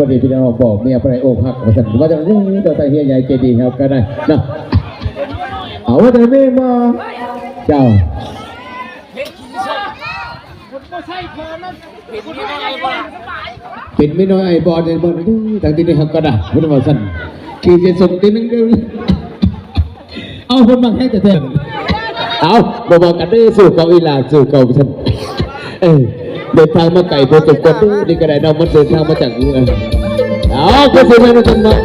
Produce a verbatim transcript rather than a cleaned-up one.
พอดีพี่น้องบอกเมียไปอกหักมาสั่นว่าจะเรื่องเราแต่เฮียใหญ่ใจดีครับก็ได้นะเอาแต่ไม่มาเจ้า เป็นไม่น้อยไอ้บอลเนี่ยบอลนี่ทางที่นี่ครับก็ได้พุทธมาสั่นคือจะส่งตีหนึ่งเดียวเอาคนมาแค่แต่เต็มเอาบอกกันเด้อสู่เขาอีหลาสู่เขาสั่นเออเดินทางมาไกลพอสมควรเด้อนี่ก็ได้เนาะมันเดินทางมาจากเมืองเอาก็เสียไปนะท่านเนาะ